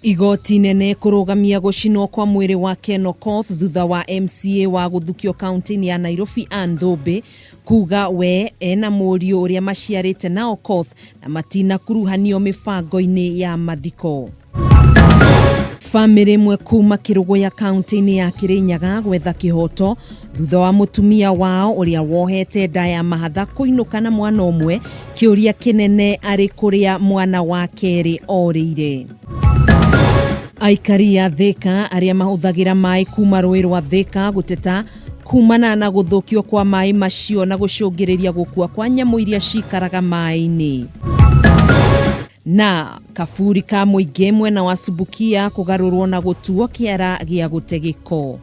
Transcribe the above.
Igoti inene kũrũgamia gũcinwo kwa mwĩrĩ wa Ken Okoth thutha wa MCA wa gũthukio kaunti-inĩ ya Nairobi Ann Thũmbĩ kuga we ena mũriũ ũrĩa maciarĩte na Okoth na matinakuruhanio mĩbango-inĩ ya mathiko. Famĩlĩ ĩmwe kuma Kĩrũgũya kaunti-inĩ ya Kĩrĩnyaga gwetha kĩhoto thutha wa mũtumia wao ũrĩa wohete nda ya mahatha kũinũka na mwana ũmwe, kĩũria kĩnene arĩ kũrĩa mwana wa kerĩ orĩire. Aikari a Thika arĩa mahũthagĩra maĩ kuma rũĩ rwa Thika gũteta kumana na gũthũkio kwa maĩ macio na gũcũngĩrĩria gũkua kwa nyamũ iria cikaraga maĩ-inĩ. Na kaburi ka mũingĩ mwena wa Subukia kũgarũrwo na gũtuo kĩara gĩa gũte gĩko.